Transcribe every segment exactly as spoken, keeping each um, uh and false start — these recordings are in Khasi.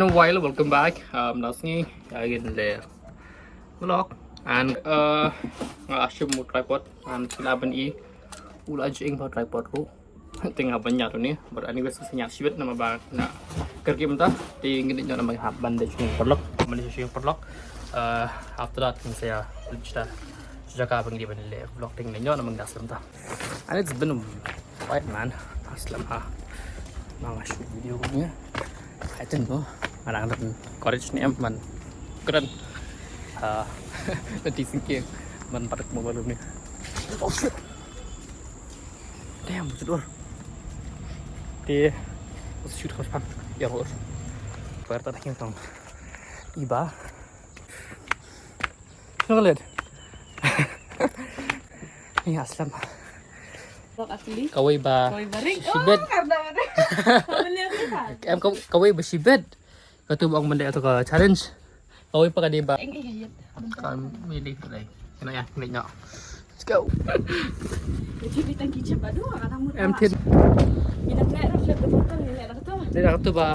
In a while, welcome back. Um, na sngi, again le vlog. And uh, nga shim u tripod and la ban i u la jing ba tripod ru. Ting ha ban nya tu ni. But anyway, sa nya shibit nama ba na kerja menta. Ting ni nyok nama ha ban de shing perlok, ban de shing perlok. Uh, after that, ting saya cerita jaga bang di ban le vlog ting ni nyok nama ngas menta. And it's been a while, man. Aslam ha. Nang shoot video ko ni. I think ko. Arang dan college ni em man. Keren. Ha. Nanti singkir man patak mobile ni. Oh shit. Damn, bujur. Te shoot kau sepang. Ya, bujur. Bayar tak yang tong. Iba. Look at it. Ni aslam. Vlog asli. Kawei ba. Kawei ba ring. Shibet. Oh, karena mana? Kau beli apa kan? Em kau kawei ba shibet. Kau tu bang benda tu kau challenge. Kawei pa ka dei ba. Eng eng ayat. Kan milih tu dai. Kena ya, kena nyok. Let's go. Jadi bintang kicap aduh anak muda. Em tin. Bila kena dah flip the bottle ni nak tu. Dia dah tu ba.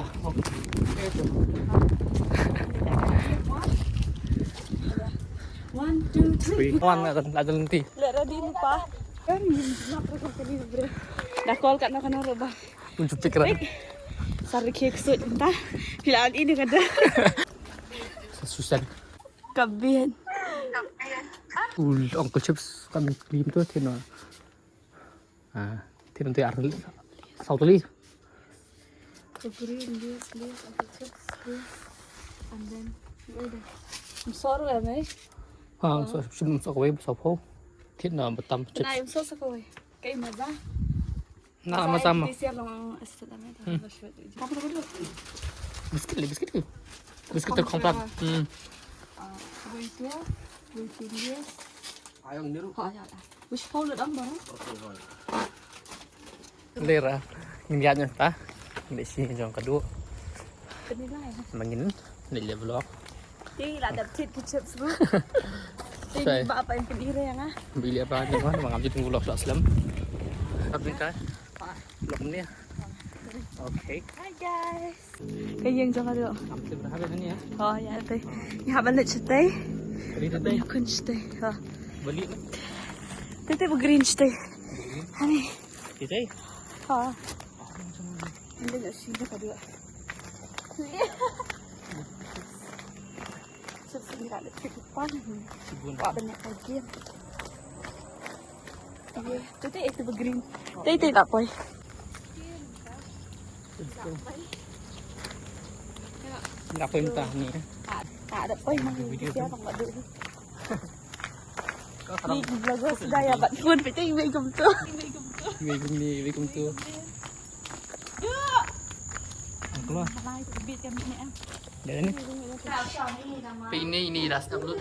One, two, three. One, ada ada nanti. Lek ready ni pa. Kan nak rekam kali ni bre. Dah call kat nak kena roba. Mun jupik rat. Sar ke ksut entah. Bila ini kada. Susan. Kabin. Ul Uncle Chips kami klim tu tino. Ah, tino tu ar. Sautuli. The green, this, this, and the chips, this. And then, wait. I'm sorry, am I? Ah, so shim so kawei so pho. Tino batam chips. Na, I'm so sorry. Kay maza. Na sama sama. This year long as the. Biskit le biskit ke? Biskit ter komplat. Hmm. Wait tu, wait tu dia. Ayong niru. Ha ya. Which pau le dam barang? Lera. Ngin ya nya ta. Ngin si jong kadu. Kini lah ya. Mangin ni le vlog. Ti la dap tit ki chips ru. Ti ba apa yang pun ire nga. Bili apa ni man mangam jitu vlog sha slem. Tapi kai. Vlog ni. Okay. Hi guys. Ka ïing jong ka dei. Am te berapa ni ya? Oh ya te. Ni ha ban leit shatei. Beli tei. Ni kun shatei. Ha. Beli. Te te bu green shatei. Hani. Tei. Ha. Ini dah sini ka dei. Sini ada titik pan. Wah banyak lagi. Iya, tu tu itu green. Tu itu tak poi. Enggak perintah ni. Tak, tak ada poi mah. Video siapa buat duit ni? Ni vlogger sudah ya, bat pun pete iwei gum tu. Iwei gum ni, iwei gum tu. Duk. Keluar. Dah ni. Pe ini ini dah stop dulu.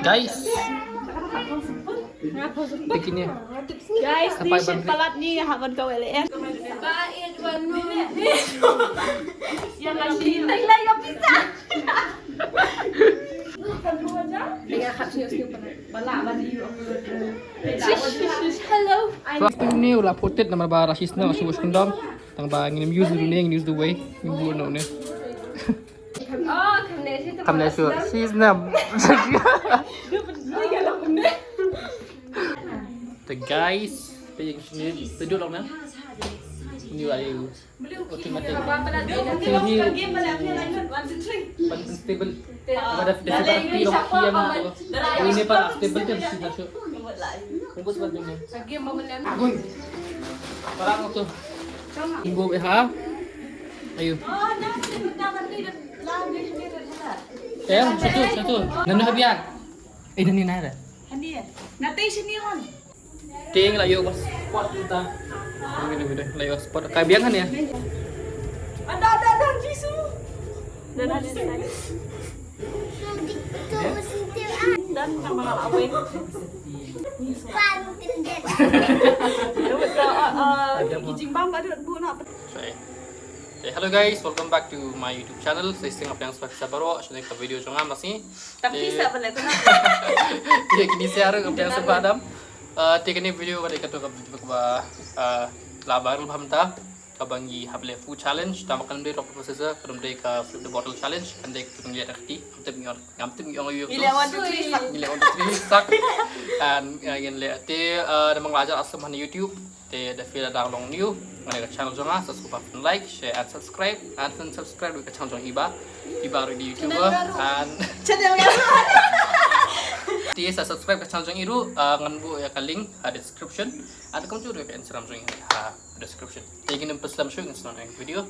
Guys. Bikin ni. Guys, ni shin palat ni ha ban kawei le. Yang lagi. Thank you, pizza. Hello. First thing ni ula put it namar ba rasis na masuk kondom. Tang ba ngin use the name, use the way. Ngin buat no ni. Kam ne shu she's nam. The guys, te ïing sini te duduk long na. Ni ayu. Automatic. Ni unstable. Pada stable long kiam tu. Ini pa stable tu mesti masuk. Kumpul sebab ni. Agun. Parang tu. Tunggu ha. Ayu. Eh, satu, satu. Nanu habian. Eh, dan ni nara. Hani ya. Nanti sini on. Ting la yo spot kita. Ini beda la yo spot. Kai biang kan ya? Ada ada ada Jisoo. Dan ada. Dan nama apa ya? Kijing bang ada bu nak. Sorry. Okay, hello guys, welcome back to my YouTube channel. Sa shisien nga pdiang sngewbha ïa phi baroh sha kane ka video jong nga mynta. Tapi sa balik tu. Te kine sa ruh nga pdiang sngewbha Adam. Eh, te kane video ba dei kato ka video ba, eh, la viral bha mynta. Kaba ngi hap leh food challenge, tang ba kan dei rock paper scissors, kan dei ka flip the bottle challenge, kan dei ka ngi leh da ka kti, ngam tip ngi ong, ngam tip ngi ong ïa u. Ngi leh one, two, three, sak. Ngi leh one, two, three, sak. And, uh, ngin leh te, uh, da ma nga la jan aslem ha YouTube, te da phi la dang long new, ngan ïa ka channel jong nga, subscribe, like, share and subscribe, and phin subscribe ka channel jong i Bah, i Bah ruh dei YouTuber, and channel nga. Te sa subscribe ka channel jong i ruh, uh, ngan buh ïa ka link ha description, and kumjuh ruh ka Instagram jong i ha description. Te ngin ym pynslem shuh, ngin sdang ïa ka video.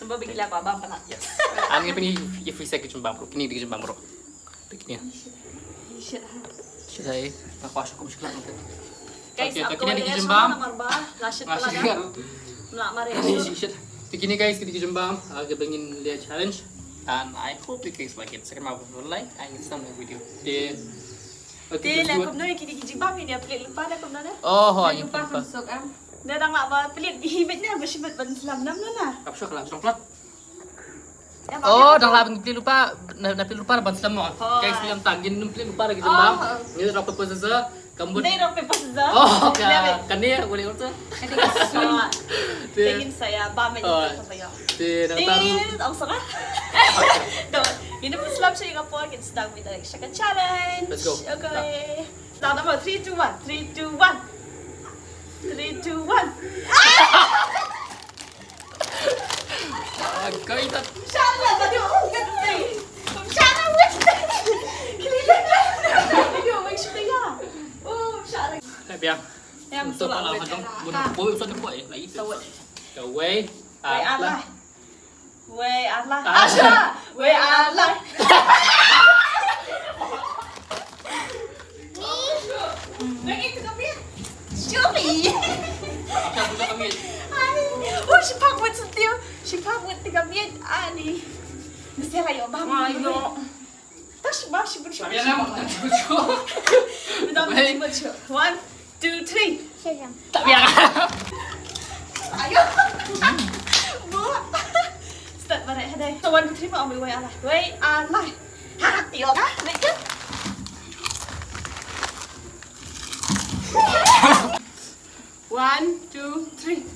Namar ba ngi la ba bam palat. Yes. And ngin pyni ïa phi sa ki jingbam ruh. Kine dei ki jingbam ruh. Te kine. Shit. Shit, ha. Shit, hai. Nga kwah shuh kum shiklat. Guys, okay, te kine dei ki jingbam. Namar ba la shit palat. Mla mare. Shit. Te kine guys, kine dei ki jingbam. Ah, kaba ngin leh challenge. And I hope you guys like it. Second, ma like, and ngin sdang ïa ka video. Te Te leh kumno ïa kine ki jingbam, ïa plie lypa leh kumno ne? Oh, ho, plie lypa. Plie lypa. Kham suk em. Dang lah ba plie hi beit ne, ba shi beit ban slem nam na na. Ap shok lah, shok plat. Oh, dang lah ban plie lypa, na, na plie lypa ban slem mo. Guys, plie lypa, ngin plie lypa lagi jingbam. Oh. Ngin rock paper scissors, kambut. Dei rock paper scissors. Oh, ka, kane, boleh urut. Te ngin sa ïa bam ïa ka ba ïa. Te dang taru. Te ong sa. Dong, ngin ym pynslem shuh ïa ka por, ngin sdang beit sha ka challenge. Let's go. Okay. Dang, dang, three, two, one. Three, two, one. Three, two, one. Ah, kau ingat. Inshallah, tadi, oh, kata tadi. Inshallah, weh. Kali dah. Aduh, weh, syukur ya. Oh, inshallah. Hai, biang. Yang betul lah, weh. Bunuh, bunuh, bunuh, bunuh, eh, lagi tu. Tawai. Tawai. Wei Allah. Wei Allah. Asha. Wei Allah. Lagi tu kami. Syuri. Asha, tu kami. Ani. Oh, she pak wet setiu. She pak wet tiga minit. Ani. Mesti lah, yuk, bang. Ayo. Tash, ba, shi bun, shi bun, shi bun. Minta minta bun, shi. One, two, three. Tak biar. Ayo. Buat. Start bareh hadai. So, one, two, three, ma, wei, wei, alai. Wei, alai. Ha, yo, ha, wei, tu. One, two, three.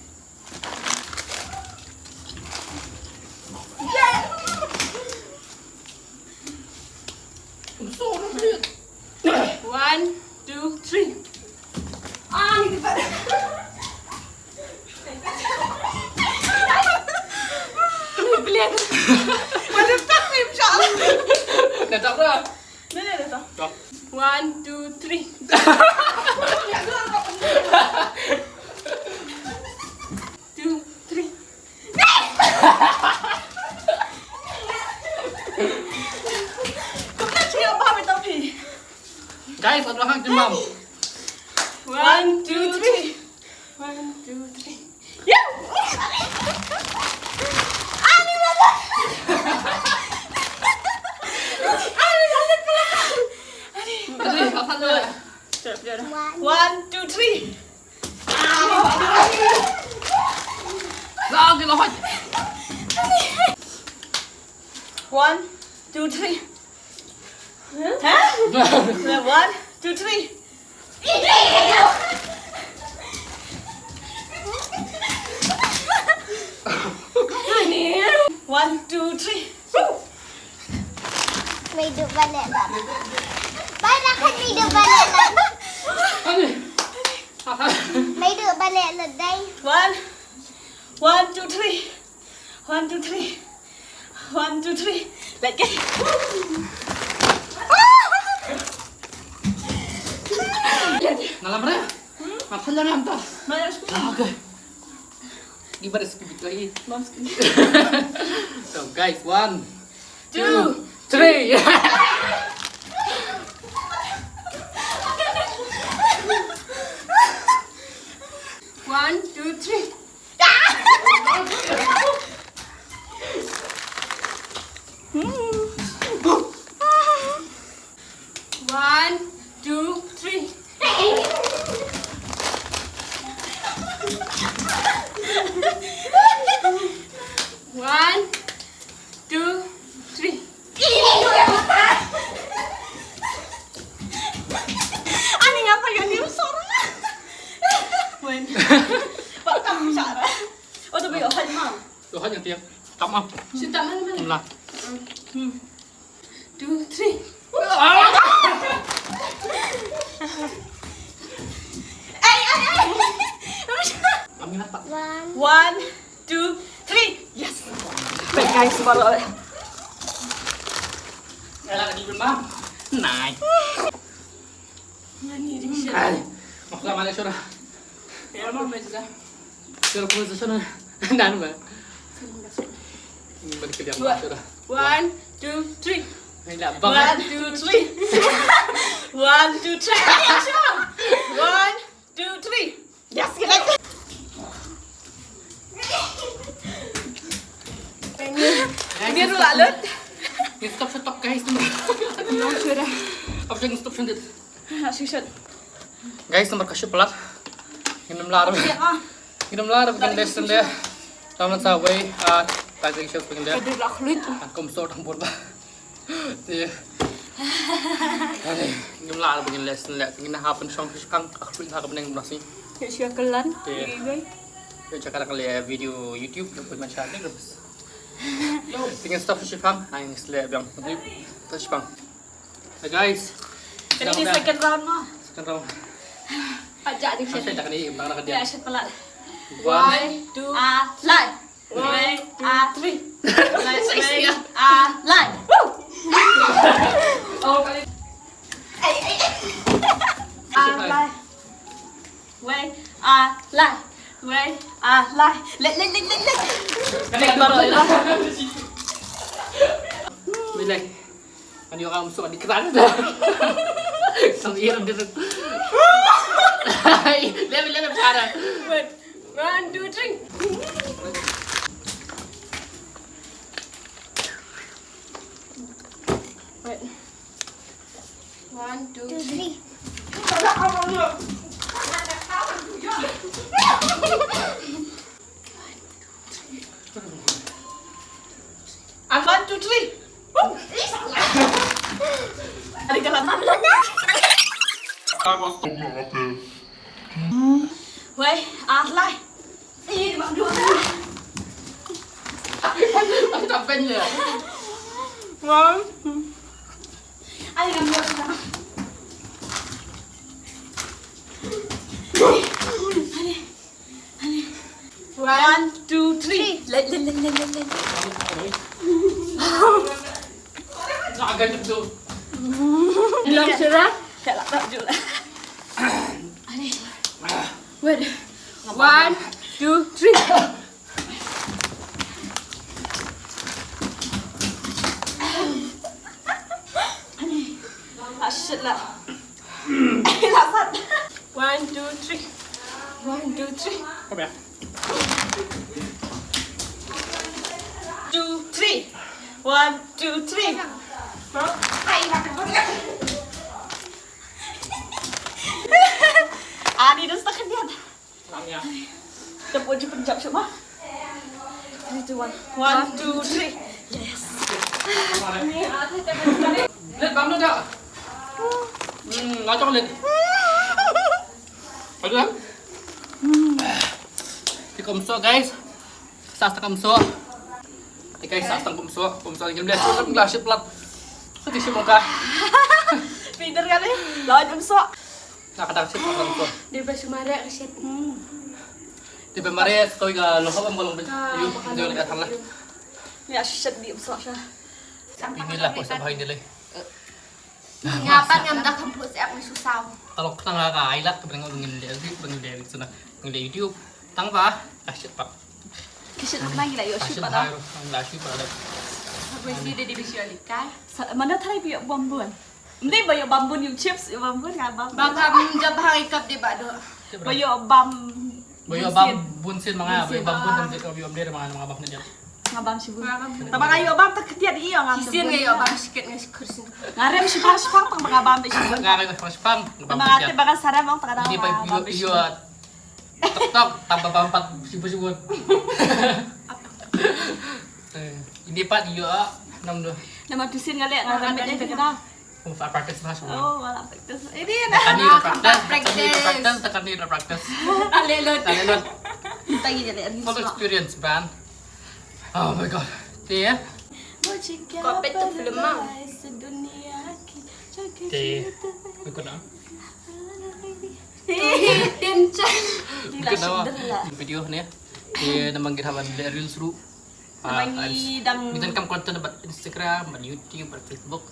One, two, three. Ah, ni tempat. Ni belian. Mana tak ni, insya Allah. Dah tak dah. Dah, dah, dah, dah. Dah. One, two, three. Two, three. Kau pernah cakap apa, Metapi? Guys, ada orang jemam. One, two, three. One, two, three. Ya! Ani mana? Ani mana? Ani. Tadi, apa tu? One, two, three. Lah, dia lah. One, two, three. Hah? One, two, three. One, two, three. Mei duk baleh lah. Bai lah kan mei duk baleh lah. Mei duk baleh lah dai. One, one, two, three. One, two, three. One, two, three. Like it. Ngalam re? Hmm? Ngapain lah ngantar? Mana sekolah? Ah, okay. Di mana sekolah lagi? Mam sekolah. So guys, one, two, three. One, two, three. One, two, three. One, two, three. Ani ngapa ya ni usor? Wen. Pak kamu. Tuhan yang tiap. Kam am. Sita mana mana. Lah. Two, three. Ay, ay, ay. Kami nata. One, two, three. Yes. Baik guys, baru. Ela di rumah. Nai. Nani di sini? Ai. Maksa mana sudah. Ya mau baca. Sudah pun sudah. Dan ba. Balik ke dia sudah. One, two, three. Ai dah One, bang. Two, three. One, two, three. Ayo, sure. One, two, three. Yes, kita. Ini dulu lalut. Ni stop stop guys. Ni Sudah. Apa yang stop sendiri? Nak susun. Guys, nomor kasih pelat. Ngim lar. Ngim lar bikin lesson deh. Taman sa wei ah tadi show bikin deh. Kedua lah kulit. Aku mesti orang pun lah. Iya. Ngim lar bikin lesson leh. Ngin hapin song shipang. Aku pun hapin yang masih. Ya, siap kelan. Iya. Iya, guys. Yo cakap nak lihat video YouTube yang pun macam ni terus. Yo, tinggal stop shipang. Ai ngi sleh biang. Shipang. Hey guys. Kali ni second round mah. Second round. Ajak di Saya sini. Tak ni bang nak Ya, dia. Syafalat. One. Two. Ah, lai. Wei, ah, three. Wei, ah, lai. Oh, kali. Ai, ai, ai. Ah, lai. Wei, ah, lai. Wei, ah, lai. Lek, lek, lek, lek, lek. Kali kan baru lah. Bilai. Kan dia orang musuh di keran. Sang iram dia. Hai, lem lem cara. Wait. One, two, three. Wait. One, two, three. Ah, one, two, three. Ada kelamaan lah. Wei, ah, lai. Ih, dia buat dua. Aku tak pen je. Wow. Ai, ngam dua sudah. One, two, three. Lai, lai, lai, lai, lai, lai. Nak agak tu. Belum sudah? Tak lah, tak juga. Ani. Wait. One, two, three. Ani. Ah, shit lah. Lah, sat. One, two, three. One, two, three. Come here. Two, three. One, two, three. Huh? Ani dah setengah niat. Tepuk je penjap cuma. Three, two, one. One, two, three. Yes. Let bam dah. Hmm, ngacau let. Aduh. Ti kumso guys. Sa sa kumso. Ti guys sa sa kumso. Kumso ni gimle. Sa sa glas plat. Sa ti simo ka. Pinter kali. Lawan umso. Nak kadang sip kumso. Dia ba sumare ka sip. Hmm. Ti ba mare koi ka lo hobam ko long. Yu, dia le ka thala. Ya, sip di umso sa. Ini lah ko sa bahai ni le. Ngapa ngam da kam pus ek ni susau. Kalau kena ka ai lah ka bring ngin dia, bring dia sana. Ngin dia YouTube. Tang ba? Ka sip pa. Ka sip nang ngi la yo Ka sip sip pa ba. Da. Ngin la sip pa da. Besi de di bisi alikai. Mana tharai bi yo bambun. Mending ba yo bambun, yung chips yo bambun, nga bam. Ba kam jab hari kap de ba do. Ba yo bam. Ba yo bam bun sin manga, ba yo bam bun sin ka yo bam de manga manga bam ne. Nga bam shibun. Taba nga yo bam ta ketiat iyo nga. Kisin nga yo bam siket nga sikur sin. Nga rem shipang shipang tang ba nga bam be shibun. Nga rem shipang shipang. Taba nga te ba nga sarem ong tang nga. Ni ba yo yo tok tok taba bam pat shibun shibun. Eh, ini pat yo nam do. Nama tusin nga le nga rem be kita. Kung fa practice mas mo. Oh, wala practice. Ini na. Takani practice, takani practice, takani practice. Alelot. Alelot. Tagi jadi. Full experience ban. Oh my god. Te ya. Kau pet tu film mah. Te. Ikut dah. Tin chan. Ikut dah. Video ni. Te namang kita ban le reels ruh. Namang ngi dang ngi dang kam content bad Instagram, bad YouTube, bad Facebook.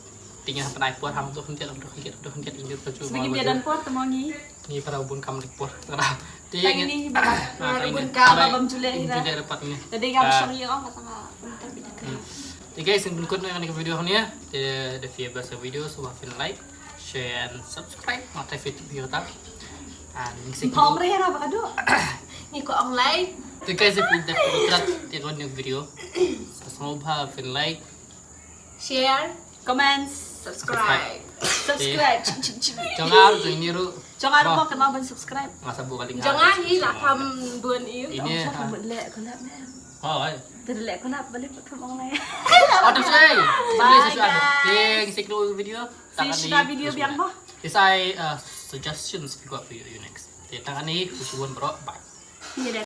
Tinga hap nai por hang tu hentiat tu hentiat tu hentiat injur tu. Sigi dia dan por temo ngi. Ngi para bun kam lik por. Tara. Tinga ni ba. Bun ka ba bam jule ira. Jule rapat ni. Tadi ngam shong ira ka tanga. Te guys, in kun kut na video ni. Te da fi ba sa video so ba fin like, share and subscribe. Mata fit video ta. And ngi sik. Pom re ra ba kadu. Ni ko ong like. Te guys, if you like that video, sa sngewbha fin like, share, comments, subscribe. Subscribe. Ching ching ching. Jong ar jong ni ru. Jong ar mo kena ban subscribe. Ngasa bu kali. Jong ar hi la tham bun iu. Ini. Le ko la me. Oh, ai. Tadi le ko la balik ko tham ong lai. Aduh say. Bye guys. Thanks for the video. See you video biang mo. Is I uh, suggestions we got for you, you next. Te tang ani kusuan bro. Bye. Ni le